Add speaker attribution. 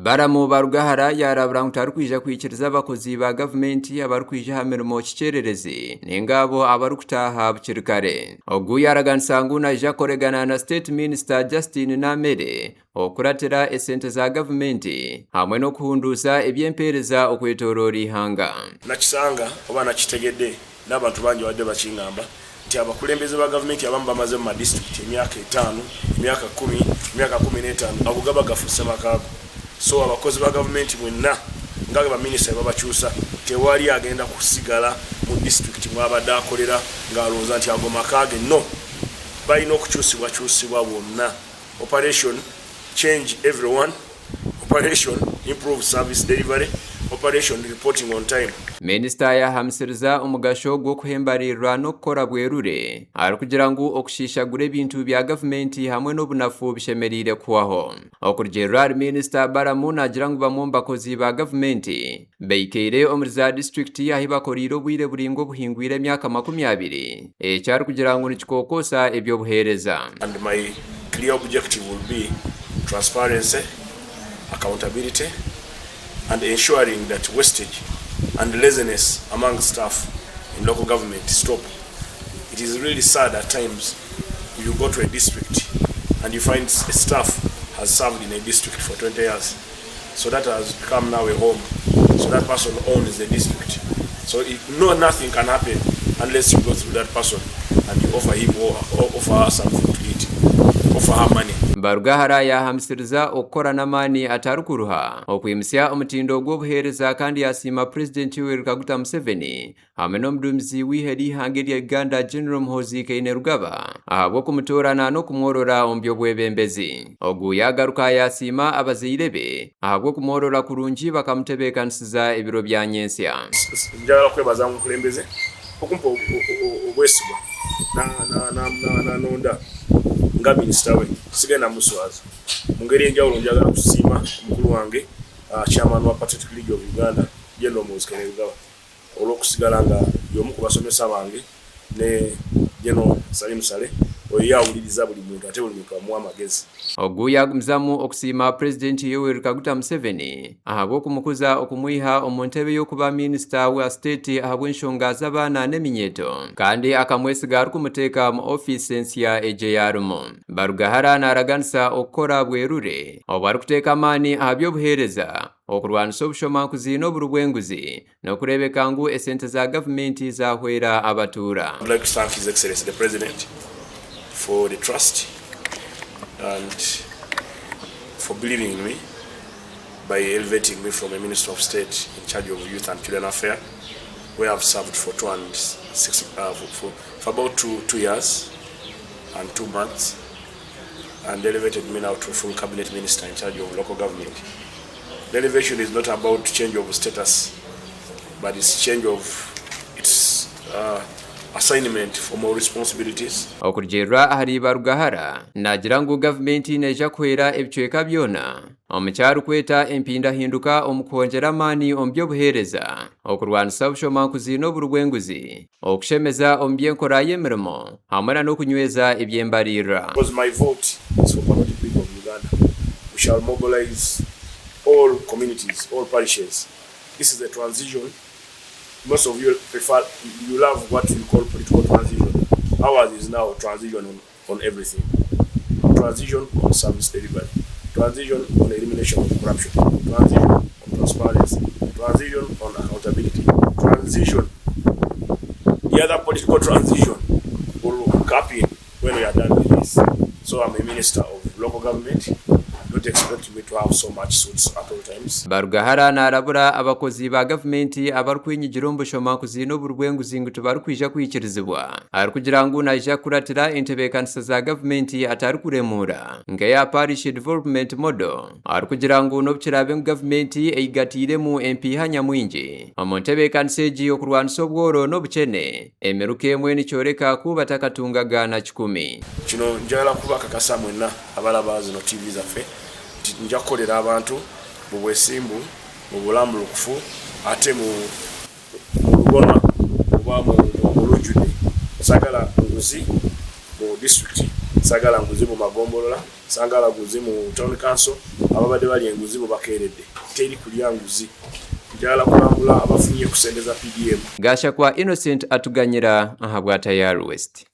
Speaker 1: Balaam Barugahara yaarabura ngu tarikwija kwikiriza abakozi ba gavumenti abarikwija aha mirimo kikyererezi ninga abo abarikutaaha bukiri kare. Ogu yaaraganisa ngu naija kukoregana na State Minister Justine Naamere okukuratira esente za gavumenti hamwe n'okuhunduuza eby'empeereza okwetooroora eihanga.
Speaker 2: Nakisanga oba nakitegedde n'abantu bangi babadde bakingamba nti abakulembeze ba gavumenti abamu bamaze mu madisiturikiti emyaka etaano, emyaka kumi, emyaka 15 ago gaba gafuuse maka go. So abakozi ba gavumenti mwenna nga baminisita bwebabakyusa tewali agenda kusigala mu disitulikiti mwabadde akolera ng'alowooza nti ago maka ge. No! Balina okukyusibwakyusibwa bonna. Operation change everyone, Operation improve service delivery, Operation reporting on time.
Speaker 1: Minisita yaahamisiriza omugasho gw'okuha embariirira n'okukora bwerure arikugira ngu okushiishagura ebintu bya gavumenti hamwe n'obunafu bishemereire kuhwaho. Okurugiirira ahari Minisita Balaam naagira ngu bamwe omu bakozi ba gavumenti baikaire omuri za disiturikiti ahi bakoreire obwire buraingwa obuhingwire emyaka 20 eki arikugira ngu nikikokoosa eby'obuheereza.
Speaker 2: And my clear objective will be transparency, accountability and ensuring that wastage and laziness among staff in local government stop. It is really sad at times you go to a district and you find a staff has served in a district for 20 years so that has become now a home so that person owns the district so it, no nothing can happen unless you go through that person and you offer him or, or offer her something to eat offer her money.
Speaker 1: Barugahara yaahamisiriza okukora n'amaani atarikuruha okwimutsya omutindo gw'obuheereza kandi yaasiima Purezidenti Yoweri Kaguta Museveni hamwe n'omuduumizi w'eihe ry'eihanga erya Uganda General Muhoozi Kainerugaba ahabw'okumutoorana n'okumworora omu by'obwebembezi. Ogu yaagaruka yaasiima abazaire be ahabw'okumworora kurungi bakamutebeekanisiza ebiro bya nyentsya.
Speaker 2: Njagala kwebaza omukulembeze okumpa obwesigwa nanonda nga minisita we sigenda muswaza. Mungeri enjawulo njagala kusiima mukulu wange Chairman wa Patriotic League of Uganda General Muhoozi Kainerugaba olw'okusigala nga y'omu ku basomesa bange ne General Salim Saleh oyo ye awuliriza buli muntu ate buli muntu amuwa amagezi.
Speaker 1: Ogu yaagumizamu okusiima Purezidenti Yoweri Kaguta Museveni ahabw'okumukuza okumwiha omu ntebe y'okuba minisita wa siteeti ahabw'enshonga z'abaana n'eminyeeto kandi akamwesiga arikumuteeka omu ofiisi ensya egyo ei arimu. Barugahara naaraganisa okukora bwerure obwo arikuteeka amaani aha by'obuheereza, okurwanisa obushomankuzi n'oburi bw'enguzi n'okureebeka ngu esente za gavumenti zaahwera abatuura.
Speaker 2: I would like to thank His Excellency the President for the trust and for believing in me by elevating me from a Minister of State in charge of Youth and Children Affairs where I've served for two and six, uh, for, for about two years and 2 months and elevated me now to full cabinet minister in charge of local government. The elevation is not about change of status, but it's change of its assignment for more responsibilities.
Speaker 1: Okurugiirira ahari Barugahara, naagira ngu gavumenti neija kuhwera ebicweka byona omu ki arikweta empindahinduka omu kwongyera amaani omu by'obuheereza, okurwanisa obushomankuzi n'oburi bw'enguzi, okushemeza omu by'enkora y'emirimo hamwe na n'okunyweza eby'embariirira.
Speaker 2: Because my vote is for patriotic people of Uganda. We shall mobilize all communities, all parishes. This is a transition. Most of you prefer, you love what you call political transition. Ours is now transition on everything. Transition on service delivery, transition on elimination of corruption, transition on transparency, transition on accountability, transition. The other political transition will cap in when we are done with this. So I'm a minister of local government. Don't expect me to have so much suits at all times.
Speaker 1: Barugahara naarabura abakozi ba gavumenti abarikwenyigira omu bushomankuzi n'oburi bw'enguzi ngu tibarikwija kwikirizibwa arikugira ngu naija kukuratira entebeekanisa za gavumenti atarikuremuura nk'eya Parish Development Model arikugira ngu n'obu kiraabe ngu gavumenti eigatiiremu empiiha nyamwingi omu ntebeekanisa egi okurwanisa obworo n'obukyene, emiruka emwe nikyoreka ku batakatungaga na kikumi.
Speaker 2: Kino njagala kubakakasa mwenna abalaba zino TV zaffe nti nja kukolera abantu mu bwesimbu, mu bulambulukufu ate mu lubona oba mu lujjudde. Saagala nguzi mu disitulikiti, Sagala nguzi mu magombolola, sagala nguzi mu town council, ababadde balya enguzi bubakeeredde. Teri kulya nguzi. Njagala kulambula abafunye ku ssente za PDM.
Speaker 1: Gashakwa Innocent atuganyira ahabwa Tayari West.